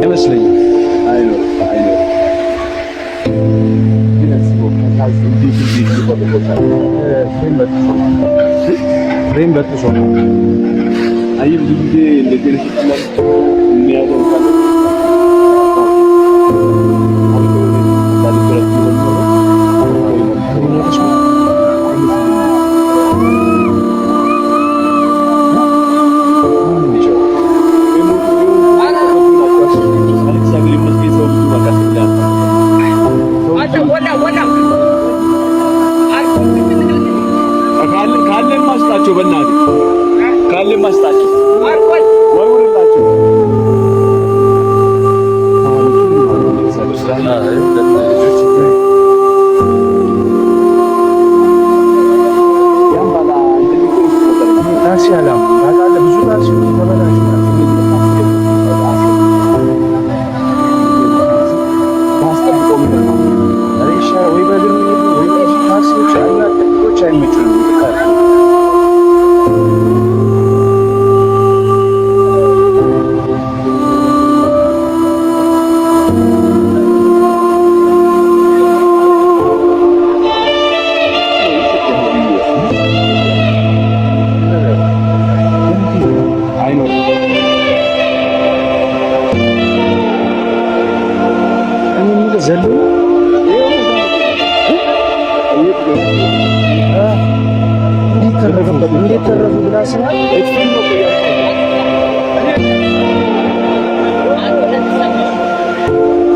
አይመስለኝም። አይኖርም፣ አይኖርም። ግን አስበው ከታች እንዴት እንዴት ይቆርጦታል። ፍሬም በጥሶ ነው። ፍሬም በጥሶ ነው። አየህ፣ ብዙ ጊዜ እንደዚህ አይነት ሲጣላ የሚያዘው ካለ ካለን ማስጣቸው፣ በእናትህ ካለን ማስጣቸው፣ ወርውርላቸው። ታክሲ አላም ታውቃለህ፣ ብዙ ታክሲዎች የተበላሹ ናቸው። ኧረ ይሻላል ወይ በእግር መሄድ ነው ወይ ታክሲዎች እኛ ጥቂቶች አይመቹንም። አይኖርም። እኔ የምልህ ዘሎ እንዴት ተረፉ? እንዴት ተረፉ ብላ ስናል።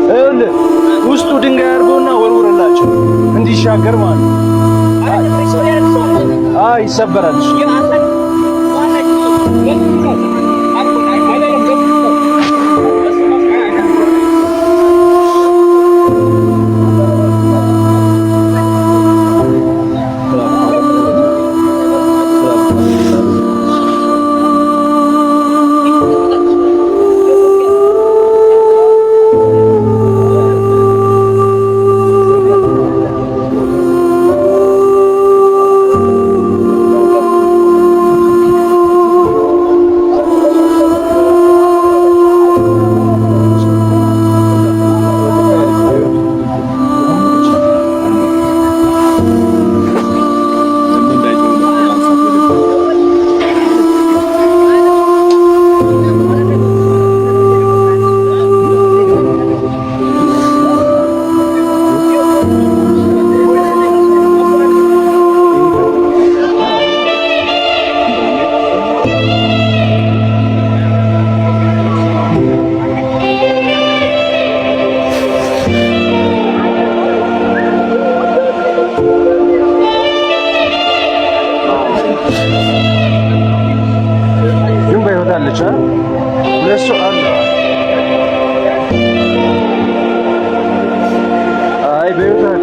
ይኸውልህ፣ ውስጡ ድንጋይ አድርጎና ወርውርላቸው እንዲሻገር ማለት ነው። አይ፣ ይሰበራል። እሱ ግን በሕይወት አለች። ሁለት ሰው አለ። አይ፣ በሕይወት አለ።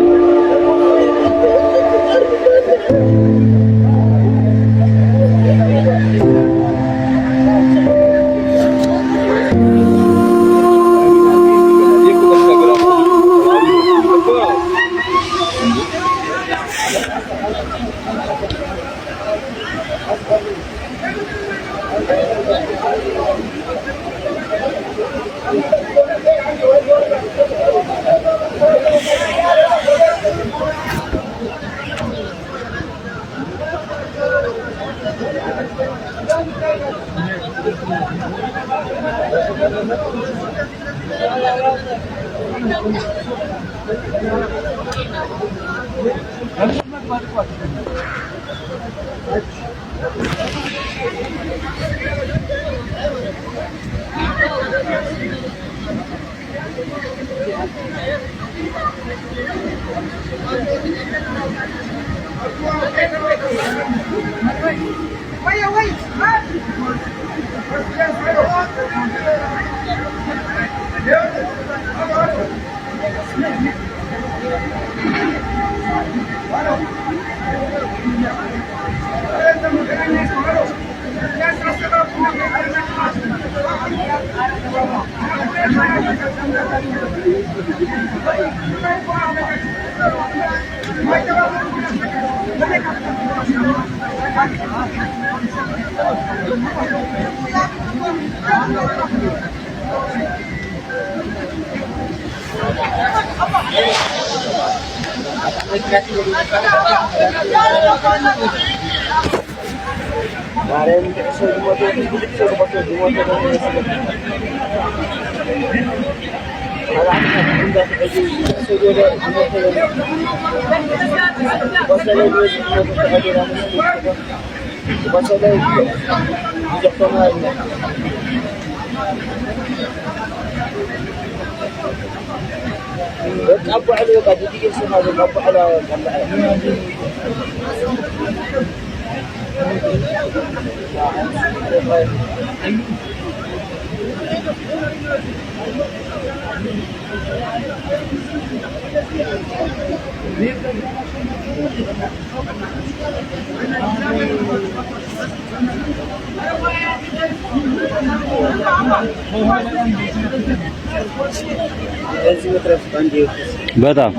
በጣም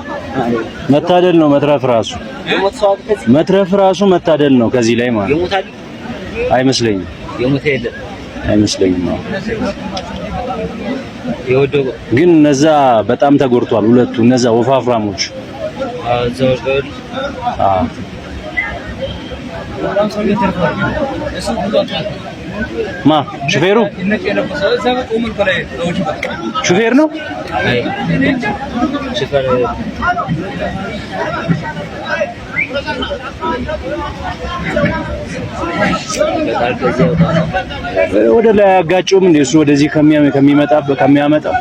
መታደል ነው መትረፍ ራሱ መትረፍ ራሱ መታደል ነው። ከዚህ ላይ ማለት አይመስለኝም፣ አይመስለኝም። ግን እነዛ በጣም ተጎድቷል ሁለቱ እነዛ ወፋፍራሞች። ማ ሹፌሩ ሹፌር ነው። ወደ ላይ አያጋጨውም እንዴ? እሱ ወደዚህ ከሚመጣ ከሚያመጣው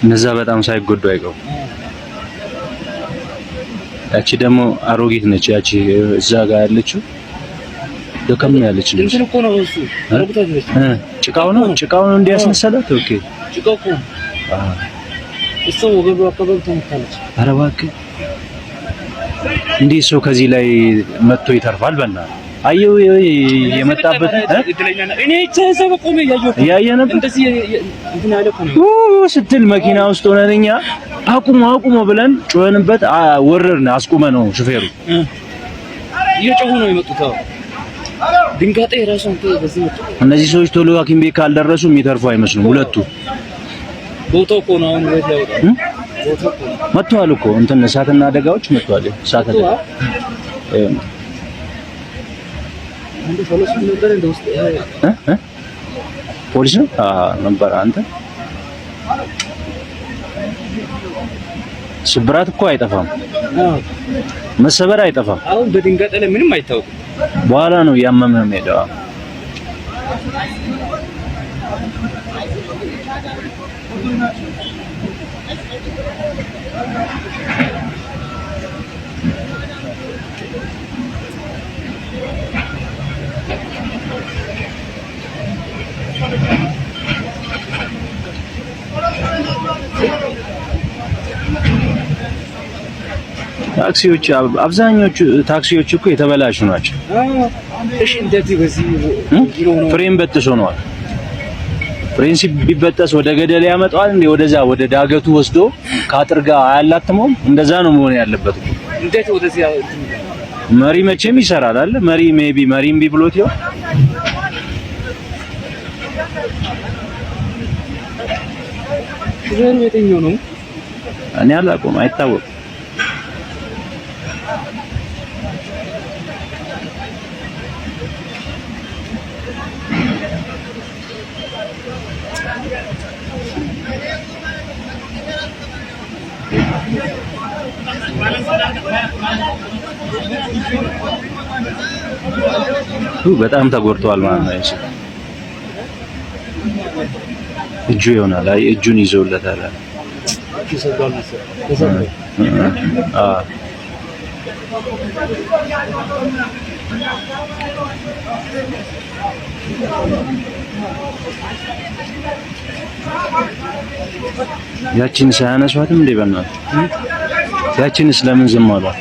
እነዛ በጣም ሳይጎዱ አይቀሩም። ያቺ ደግሞ አሮጊት ነች። ያቺ እዛ ጋር ያለችው ደከም ያለች ነች። ጭቃው ነው ጭቃው ነው እንዲያስመሰላት። Okay ጭቃው እኮ እሱ ወገቡ አካባቢ ተመታለች። ኧረ እባክህ እንዴ ሰው ከዚህ ላይ መጥቶ ይተርፋል? በእናትህ አየው የመጣበት እያየ ነበር ስትል መኪና ውስጥ ሆነን እኛ አቁሞ አቁሞ ብለን ጮኸንበት፣ ወረድን። አስቁመ ነው ሹፌሩ እየጮሁ ነው የመጡት። ድንጋጤ ራሱ በዚህ መጡ። እነዚህ ሰዎች ቶሎ ሐኪም ቤት ካልደረሱ የሚተርፉ አይመስሉም። ሁለቱ ቦታው እኮ ነው አሁን ወደ ላይ መጥተዋል እኮ እንትን እሳትና አደጋዎች መጥተዋል። እሳት አደጋ ፖሊስ ነው ነበር። አንተ ስብራት እኮ አይጠፋም፣ መሰበር አይጠፋም። አሁን በድንጋጤ ላይ ምንም አይታወቅም። በኋላ ነው ያመመህ ሄደው። ታክሲዎች አብዛኞቹ ታክሲዎች እኮ የተበላሹ ናቸው። እሺ እንደዚህ በዚህ ፍሬን በጥሶ ነዋል። ፍሬን ቢበጠስ ወደ ገደል ያመጣዋል እንዴ? ወደዛ ወደ ዳገቱ ወስዶ ከአጥር ጋር አያላትመውም? እንደዛ ነው መሆን ያለበት። እንዴት ወደዚህ መሪ መቼም ይሰራል አይደል? መሪ maybe መሪ እምቢ ብሎት ይሆን? ሹፌሩ የትኛው ነው? እኔ አላውቀውም፣ አይታወቅም። በጣም ተጎድተዋል ማለት ነው። እጁ ይሆናል። አይ እጁን ይዞለታል። ያቺን ሳያነሷትም እንዴ? በእናትህ ያቺንስ ለምን ዝም አሏት?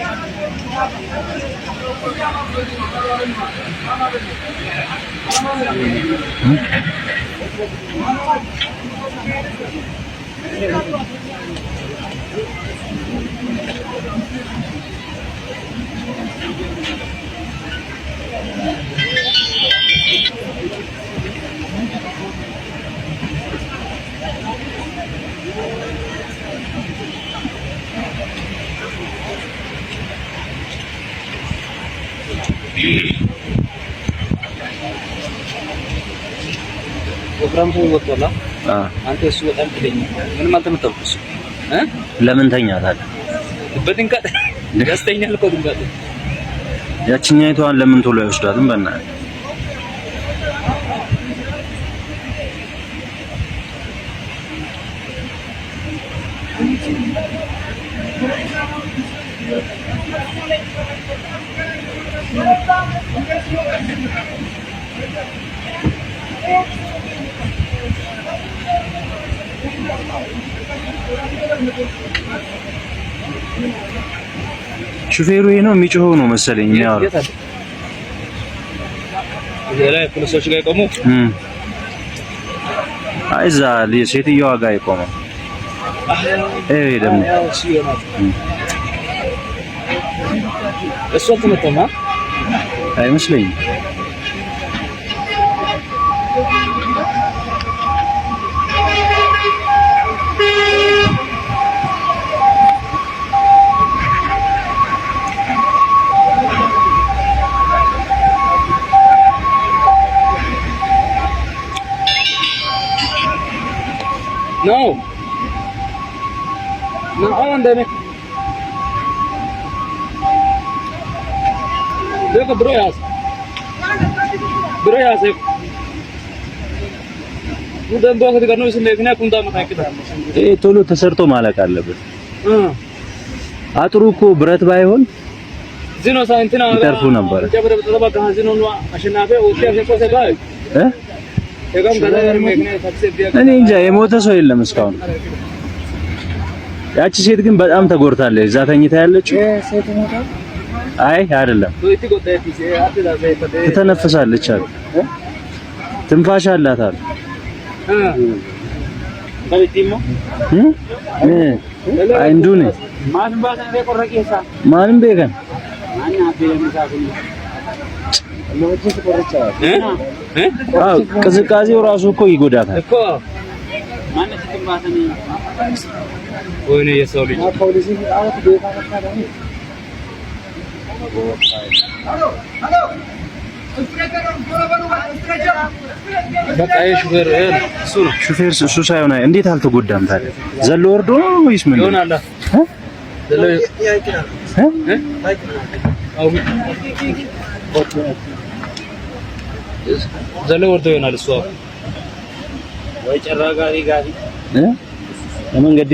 ወፍራም ሰው ወጥቷል። አንተ እሱ በጣም ትለኛ ምንም አልተመታም እሱ እ ለምን ተኛ ታዲያ? በድንጋጤ ያስተኛል እኮ ድንጋጤ። ያቺኛይቷን ለምን ቶሎ አይወስዷትም? በእናትህ ሹፌሩ ይሄ ነው የሚጮኸው ነው መሰለኝ የሚያወራው። ላይ ፖሊሶች ጋር የቆሙ አይ እዛ ሴትዮዋ ጋር የቆመው ይሄ ደግሞ እሱ አልተመታም አይመስለኝም። ነው देखो ब्रो यहाँ से, ब्रो यहाँ से ይሄ ቶሎ ተሰርቶ ማለቅ አለበት። አጥሩ እኮ ብረት ባይሆን ይተርፉ ነበር። እኔ እንጃ የሞተ ሰው የለም እስካሁን። ያቺ ሴት ግን በጣም ተጎድታለች። እዛ ተኝታ ያለችው አይ አይደለም፣ ትተነፍሳለች አሉ፣ ትንፋሽ አላት አሉ። አይንዱን ማንም ቤከን አዎ፣ ቅዝቃዜው ራሱ እኮ ይጎዳታል። ወይኔ የሰው ልጅ በቃ ሹፌር እሱ ነው። ሹፌር እሱ ሳይሆን እንዴት አልተጎዳም ታዲያ? ዘሎ ወርዶ ነው ወይስ ምን ይሆናል? ዘሎ ወርዶ ይሆናል እሱ ለመንገድ